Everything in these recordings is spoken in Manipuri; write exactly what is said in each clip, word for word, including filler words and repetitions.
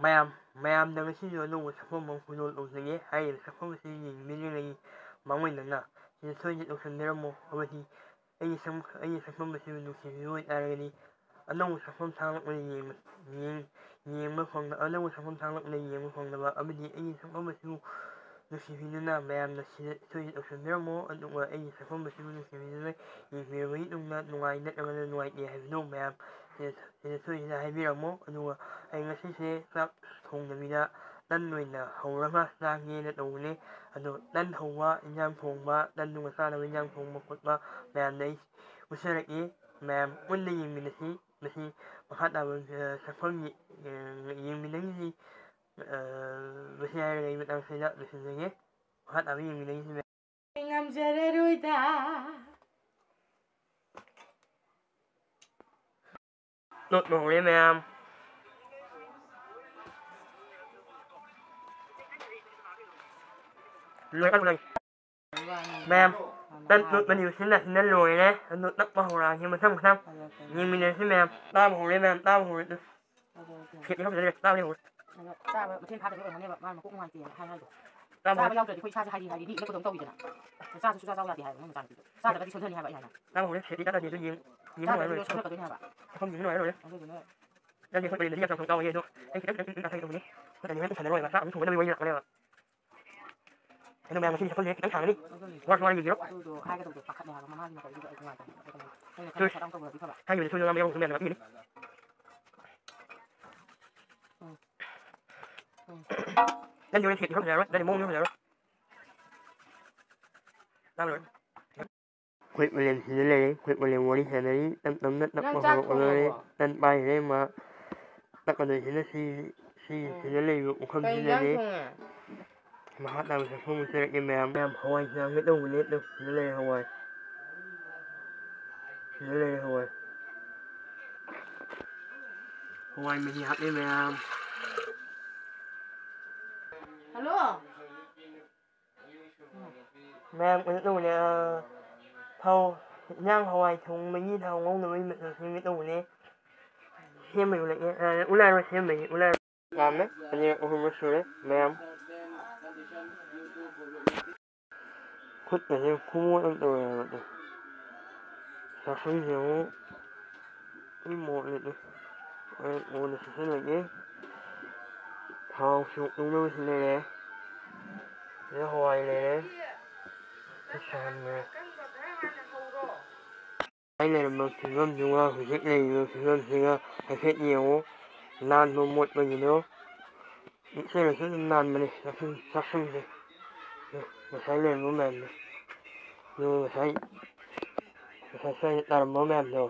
ꯃꯌꯥꯝ, ꯃꯌꯥꯝꯗ ꯉꯁꯤꯁꯨ ꯑꯅꯧꯕ ꯁꯛꯐꯝ ꯑꯃ ꯍꯨꯟꯗꯣꯛꯂꯛꯆꯒꯦ꯫ ꯍꯥꯏꯔꯤꯕ ꯁꯛꯐꯝ ꯑꯁꯤ ꯌꯦꯡꯕꯤꯔꯤꯉꯩ ꯃꯥꯡꯑꯣꯏꯅꯅ ꯁꯤꯗ ꯁꯣꯏꯗꯅ ꯇꯧꯁꯟꯕꯤꯔꯝꯃꯣ, ꯑꯃꯗꯤ ꯑꯩꯒꯤ ꯁꯛ-, ꯑꯩꯒꯤ ꯁꯛꯐꯝ ꯑꯁꯤꯕꯨ ꯅꯨꯡꯁꯤꯕꯤꯕ ꯑꯣꯏꯇꯥꯔꯒꯗꯤ ꯑꯅꯧꯕ ꯁꯛꯐꯝ ꯊꯥꯡꯂꯛꯄꯗ ꯌꯦꯡꯕ, ꯌꯦꯡ-, ꯌꯦꯡꯕ ꯐꯪꯅ-, ꯑꯅꯧꯕ ꯁꯛꯐꯝ ꯊꯥꯡꯂꯛꯄꯗ ꯌꯦꯡꯕ ꯐꯪꯅꯕ, ꯑꯃꯗꯤ ꯑꯩꯒꯤ ꯁꯛꯐꯝ ꯑꯁꯤꯕꯨ ꯅꯨꯡꯁꯤꯕꯤꯗꯨꯅ ꯃꯌꯥꯝꯅ ꯁꯤꯗ ꯁꯣꯏꯗꯅ ꯇꯧꯁꯟꯕꯤꯔꯝꯃꯣ꯫ ꯑꯗꯨꯒ ꯑꯩꯒꯤ ꯁꯛꯐꯝ ꯑꯁꯤꯕꯨ ꯅꯨꯡꯁꯤꯕꯤꯗꯨꯅ ꯌꯦꯡꯕꯤꯔꯕꯒꯤ ꯇꯨꯡꯗ ꯅꯨꯡꯉꯥꯏ ꯅꯠꯇ꯭ꯔꯒꯅ ꯅꯨꯡꯉꯥꯏꯇꯦ ꯍꯥꯏꯕꯗꯨ ꯃꯌꯥꯝ ꯁꯤꯗ, ꯁꯤꯗ ꯁꯣꯏꯗꯅ ꯍꯥꯏꯕꯤꯔꯝꯃꯣ꯫ ꯑꯗꯨꯒ ꯑꯩ ꯉꯁꯤꯁꯦ ꯆꯥꯛ ꯊꯣꯡꯗꯕꯤꯗ ꯇꯟ ꯑꯣꯏꯅ ꯍꯧꯔꯒ ꯆꯥꯒꯦꯅ ꯇꯧꯕꯅꯦ꯫ ꯑꯗꯣ ꯇꯟ ꯍꯧꯕ, ꯏꯟꯖꯥꯡ ꯊꯣꯡꯕ, ꯇꯟꯗꯨꯒ ꯆꯥꯅꯕ ꯏꯟꯖꯥꯡ ꯊꯣꯡꯕ ꯈꯣꯠꯄ ꯃꯌꯥꯝꯗ ꯑꯩ ꯎꯠꯆꯔꯛꯏ꯫ ꯃꯌꯥꯝ ꯄꯨꯟꯅ ꯌꯦꯡꯃꯤꯟꯅꯁꯤ꯫ ꯃꯁꯤ ꯃꯈꯥ ꯇꯥꯕ, ꯑ, ꯁꯛꯐꯝ ꯌꯦ-, ꯑ, ꯌꯦꯡꯃꯤꯟꯅꯈꯤꯁꯤ꯫ ꯑ, ꯃꯁꯤ ꯍꯥꯏꯔꯒ ꯑꯩ ꯃꯇꯥꯡꯁꯤꯗ ꯂꯣꯏꯁꯤꯟꯖꯒꯦ꯫ ꯃꯈꯥ ꯇꯥꯕ ꯌꯦꯡꯃꯤꯟꯅꯈꯤꯁꯤ ꯃꯌꯥꯝ꯫ ꯑꯩ ꯉꯝꯖꯔꯔꯣꯏꯗ꯫ ꯅꯣꯠ ꯂꯣꯏꯔꯦ ꯃꯌꯥꯝ꯫ ꯂꯣꯏꯔꯦ, ꯂꯣꯏꯔꯦ꯫ ꯃꯌꯥꯝ, ꯇꯟ ꯅꯣꯠ ꯃꯅꯤ ꯁꯤꯟꯅ ꯁꯤꯟꯅ ꯂꯣꯏꯔꯦ꯫ ꯑꯗꯨ ꯇꯛꯄ ꯍꯧꯔꯛꯑꯒꯦ ꯃꯊꯪ ꯃꯊꯪ꯫ ꯌꯦꯡꯃꯤꯟꯅꯔꯁꯤ ꯃꯌꯥꯝ꯫ ꯇꯥꯕ ꯍꯧꯔꯦ ꯃꯌꯥꯝ, ꯇꯥꯕ ꯍꯧꯔꯦ꯫ ꯁꯦꯠ ꯌꯥꯎꯗ꯭ꯔꯦ, ꯇꯥꯕꯗꯤ ꯍꯧꯔꯦ꯫ ꯑꯗꯣ ꯆꯥꯕ ꯃꯊꯦꯜ ꯐꯥꯗꯕ ꯑꯣꯏꯔꯝꯒꯅꯦꯕ ꯃꯥ ꯃꯀꯣꯛ ꯅꯨꯡꯉꯥꯏꯇꯦꯅ ꯍꯥꯏ ꯍꯥꯏꯗꯣ꯫ ꯇꯥꯕ ꯆꯥꯕ ꯍꯧꯔꯦ꯫ ꯌꯥꯎꯗ꯭ꯔꯗꯤ ꯑꯩꯈꯣꯏ ꯏꯁꯥꯁꯦ ꯍꯥꯏꯔꯤ ꯍꯥꯏꯔꯤ ꯅꯤꯛꯄꯗꯧ ꯇꯧꯋꯤꯗꯅ꯫ ꯆꯥꯁꯨ ꯁꯨꯡꯆꯥ ꯆꯥꯎ ꯌꯥꯗꯦ ꯍꯥꯏꯕ ꯃꯣꯏ ꯃꯆꯥꯅꯨꯄꯤꯗꯣ꯫ ꯆꯥꯗ꯭ꯔꯒꯗꯤ ꯁꯣꯟꯊꯅꯤ ꯍꯥꯏꯕ ꯑꯩ ꯍꯥꯏꯅ꯫ ꯇꯥꯕ ꯍꯧꯔꯦ꯫ ꯁꯦꯠ ꯌꯥꯎꯗ꯭ꯔꯗꯤ ꯑꯗꯨ ꯌꯦꯡ-, ꯌꯦꯡꯕ ꯆꯥꯗ꯭ꯔꯗꯤ ꯅꯨꯡꯉꯥꯏꯔꯣꯏ꯫ ꯂꯣꯏ ꯁꯣꯟꯊꯔꯛꯀꯗꯣꯏꯅꯦ ꯍꯥꯏꯕ꯫ ꯃꯐꯝꯁꯤꯡꯁꯨ ꯅꯨꯡꯉꯥꯏꯔꯣꯏ꯫ ꯑꯗꯨꯗꯨꯅ ꯑꯩꯗꯤ ꯍꯣꯏ ꯄꯔꯦꯡꯗꯗꯤ ꯌꯥꯝ ꯆꯥꯎ ꯆꯥꯎꯋꯦ ꯑꯗꯣ ꯑꯩ ꯈꯤꯇꯪ ꯈꯤꯇꯪ ꯈꯤꯇꯪ ꯆꯥꯊꯩ ꯇꯧꯕꯅꯤ꯫ ꯅꯠꯇ꯭ꯔꯗꯤ ꯍꯣꯔꯦꯟ ꯄꯨꯛ ꯊꯟꯅꯔꯣꯏꯕ꯫ ꯆꯥꯛ ꯑꯃꯨꯛ ꯊꯣꯡꯒꯗꯕꯒꯤ ꯋꯥꯔꯤ ꯂꯥꯛꯀꯅꯦꯕ꯫ ꯑꯗꯣ ꯃꯌꯥꯝ ꯉꯁꯤꯗꯤ ꯁꯛꯐꯝꯁꯦ ꯈꯤꯇꯪ ꯁꯥꯡꯉꯅꯤ꯫ ꯑꯗꯨꯅꯤ꯫ ꯋꯥꯔꯁꯨ ꯋꯥꯔ ꯌꯦꯡꯕꯤꯔꯣ꯫ ꯑꯗꯨꯗꯣ ꯍꯥꯏꯒꯗꯧꯗꯣ ꯄꯥꯈꯠꯂꯦ ꯍꯥꯏꯕ ꯃꯃꯥꯒꯤ ꯃꯇꯧꯗꯨꯗ ꯑꯩ ꯅꯨꯡꯉꯥꯏꯇꯕ꯫ ꯑꯗꯨꯅ ꯑꯩꯅ ꯈꯔ ꯁꯣꯏ-, ꯁꯣꯏꯗ ꯉꯥꯡꯕ ꯌꯥꯎꯔꯝꯃꯁꯨ ꯃꯌꯥꯝꯅ ꯉꯥꯛꯄꯤꯒꯅꯤ꯫ ꯎꯝ꯫ ꯎꯝ꯫ ꯅꯪꯗꯤ ꯍꯣꯔꯦꯟ ꯁꯦꯠ ꯏꯐ ꯐꯖꯔꯔꯣꯏ꯫ ꯅꯪꯗꯤ ꯃꯑꯣꯡ ꯏꯐ ꯐꯖꯔꯔꯣꯏ꯫ ꯇꯥꯕ ꯂꯣꯏꯔꯦ꯫ ꯑꯩꯈꯣꯏ ꯃꯥꯂꯦꯝ ꯁꯤꯗ ꯂꯩꯔꯦ꯫ ꯑꯩꯈꯣꯏ ꯃꯥꯂꯦꯝ ꯋꯥꯔꯤ ꯁꯥꯟꯅꯔꯤ꯫ ꯇꯞ ꯇꯞꯅ ꯅꯪ ꯇꯞꯄ ꯆꯥꯛ ꯍꯧꯔꯛꯄ ꯂꯣꯏꯔꯦ꯫ ꯊꯣꯡꯉꯕꯣ? ꯇꯟ ꯄꯥꯏꯈ꯭ꯔꯦ ꯃꯥ꯫ ꯇꯛꯀꯗꯣꯏꯁꯤꯅ ꯁꯤ, ꯁꯤ ꯎꯝ꯫ ꯁꯤꯗ ꯂꯩꯕ ꯀꯩ ꯏꯟꯖꯥꯡ ꯄꯨꯈꯝꯁꯤꯗꯅꯦ꯫ ꯊꯣꯡꯉꯦ? ꯃꯍꯥ ꯇꯥꯕ ꯁꯛꯐꯝ ꯎꯠꯆꯔꯛꯀꯦ ꯃꯌꯥꯝ꯫ ꯃꯌꯥꯝ ꯍꯋꯥꯏ ꯆꯥꯒꯦ ꯇꯧꯕꯅꯦ꯫ ꯑꯗꯣ ꯁꯤꯗ ꯂꯩꯔꯦ ꯍꯋꯥꯏ꯫ ꯁꯤꯗ ꯂꯩꯔꯦ ꯍꯋꯥꯏ꯫ ꯍꯋꯥꯏ ꯃꯍꯤ ꯍꯥꯞꯄꯦ ꯃꯌꯥꯝ꯫ ꯍꯜꯂꯣ꯫ ꯃꯌꯥꯝ ꯀꯩꯅꯣ ꯇꯧꯕꯅꯦ, ꯑ, ꯊꯥꯎ, ꯏꯟꯖꯥꯡ ꯍꯋꯥꯏ ꯊꯣꯡꯕꯒꯤ ꯊꯥꯎ ꯉꯧꯅꯕꯒꯤ ꯃꯆꯜ ꯁꯦꯝꯒꯦ ꯇꯧꯕꯅꯦ꯫ ꯁꯦꯝꯕꯩ ꯎꯠꯂꯛꯀꯦ꯫ ꯑ, ꯎꯠꯂꯛꯑꯔꯣꯏ, ꯁꯦꯝꯕꯩ ꯎꯠꯂꯛꯑꯔꯣꯏ꯫ ꯌꯥꯝꯃꯦ, ꯑꯅꯤꯔꯛ ꯑꯍꯨꯝꯂꯛ ꯁꯨꯔꯦ ꯃꯌꯥꯝ꯫ ꯈꯨꯠꯀꯁꯦ ꯈꯨꯃꯣꯠ ꯑꯃ ꯇꯧꯔꯦ ꯍꯥꯏꯕ꯫ ꯆꯥꯛꯁꯪꯁꯦ ꯑꯃꯨꯛ ꯂꯣꯏ ꯃꯣꯠꯂꯦ꯫ ꯑꯩ ꯀꯣꯟꯅ ꯁꯤꯖꯤꯟꯅꯒꯦ꯫ ꯊꯥꯎ ꯁꯣꯛ ꯇꯧꯅꯕꯁꯨ ꯂꯩꯔꯦ꯫ ꯁꯤꯗ ꯍꯋꯥꯏ ꯂꯩꯔꯦ꯫ ꯁꯤ ꯁꯥꯍꯟꯈ꯭ꯔꯦ꯫ ꯑꯩ ꯂꯩꯔꯝꯕ ꯐꯤꯕꯝꯗꯨꯒ ꯍꯧꯖꯤꯛ ꯂꯩꯔꯤꯕ ꯐꯤꯕꯝꯁꯤꯒ ꯍꯥꯏꯐꯦꯠ ꯌꯦꯡꯉꯨ꯫ ꯅꯥꯟꯕ ꯃꯣꯠꯄꯒꯤꯗꯣ꯫ ꯄꯤꯛꯆꯔꯁꯨ ꯑꯗꯨꯝ ꯅꯥꯟꯕꯅꯤ ꯆꯥꯛꯁꯪ-, ꯆꯥꯛꯁꯪꯁꯦ꯫ ꯉꯁꯥꯏ ꯂꯩꯔꯝꯕ ꯃꯌꯥꯝꯗꯣ꯫ ꯑꯗꯨꯒ ꯉꯁꯥꯏ, ꯉꯁꯥꯏ ꯁ꯭ꯋꯥꯏꯗ ꯇꯥꯔꯝꯕ ꯃꯌꯥꯝꯗꯣ꯫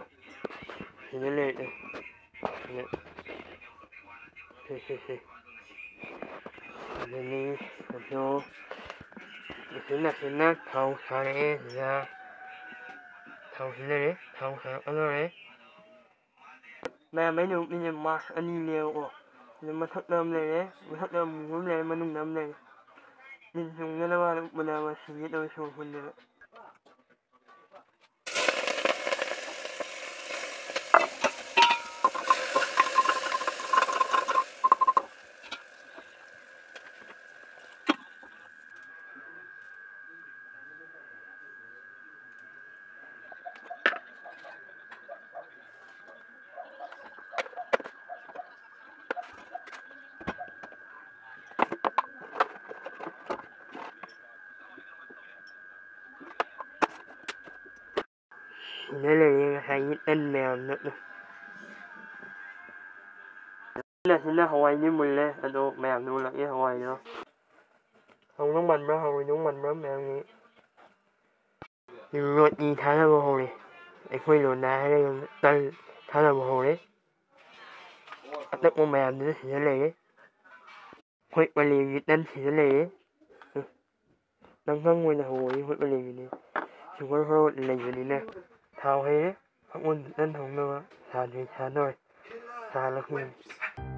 ꯁꯤꯗ ꯂꯩꯔꯦ꯫ ꯁꯤ, ꯁꯤ, ꯁꯤ꯫ ꯑꯗꯨꯅꯤ, ꯑꯗꯣ, ꯎꯆꯤꯟ ꯅꯥꯆꯤꯟꯅ ꯊꯥꯎ ꯁꯥꯔꯛꯑꯦ ꯁꯤꯗ꯫ ꯊꯥꯎ ꯁꯤꯖꯤꯟꯅꯔꯦ, ꯊꯥꯎ ꯁꯥꯔꯛꯀꯗꯧꯔꯦ꯫ ꯃꯌꯥꯝ, ꯑꯩꯅ ꯎꯠꯂꯤꯁꯦ mask ꯑꯅꯤꯅꯦꯕꯀꯣ꯫ ꯑꯗꯨ ꯃꯊꯛꯇ ꯑꯃ ꯂꯩꯔꯦ, ꯃꯊꯛꯇ ꯑꯃꯨꯕ ꯑꯃ ꯂꯩꯔꯦ, ꯃꯅꯨꯡꯗ ꯑꯃ ꯂꯩꯔꯦ꯫ ꯂꯤꯟ ꯆꯨꯝꯅꯅꯕ ꯍꯥꯏꯅ ꯎꯞꯄꯅꯦꯕ, ꯁꯤꯒꯦ ꯇꯧꯋꯦ ꯁꯣꯔ ꯐꯨꯟꯗꯅ꯫ ꯁꯤꯗ ꯂꯩꯔꯦ ꯉꯁꯥꯏꯒꯤ ꯇꯟ ꯃꯌꯥꯝꯗꯣ꯫ ꯁꯤꯅ, ꯁꯤꯅ ꯍꯋꯥꯏꯗꯤ ꯃꯨꯜꯂꯦ, ꯑꯗꯣ ꯃꯌꯥꯝꯗꯣ ꯎꯠꯂꯛꯑꯦ ꯍꯋꯥꯏꯗꯣ꯫ ꯍꯥꯎꯗꯧ ꯃꯥꯟꯕ꯭ꯔꯥ, ꯍꯥꯎꯔꯣꯏꯗꯧ ꯃꯥꯟꯕ꯭ꯔꯥ ꯃꯌꯥꯝꯒꯤ꯫ ꯔꯣꯇꯤ ꯊꯥꯅꯕ ꯍꯧꯔꯦ꯫ ꯑꯩꯈꯣꯏ ꯂꯣꯟꯗ ꯍꯥꯏꯔꯒꯅ ꯇꯟ ꯊꯥꯅꯕ ꯍꯧꯔꯦ꯫ ꯑꯇꯛꯄ ꯃꯌꯥꯝꯗꯨꯅ ꯁꯤꯗ ꯂꯩꯔꯦ꯫ ꯑꯩꯈꯣꯏ ꯄꯂꯦꯝꯒꯤ ꯇꯟ ꯁꯤꯗ ꯂꯩꯔꯦ꯫ ꯅꯪ ꯈꯪꯉꯣꯏꯗ ꯍꯧꯕꯅꯤ, ꯑꯩꯈꯣꯏ ꯄꯂꯦꯝꯒꯤꯅꯤ꯫ Sugar ꯈꯔ ꯂꯩꯕꯅꯤꯅ ꯊꯥꯎ ꯍꯩꯔꯦ꯫ ꯐꯛꯃꯟ ꯇꯟ ꯍꯧꯅꯕ ꯁꯥꯗ꯭ꯔꯤ, ꯁꯥꯗꯧꯔꯦ꯫ ꯁꯥꯍꯜꯂꯛꯈꯤꯅꯤ꯫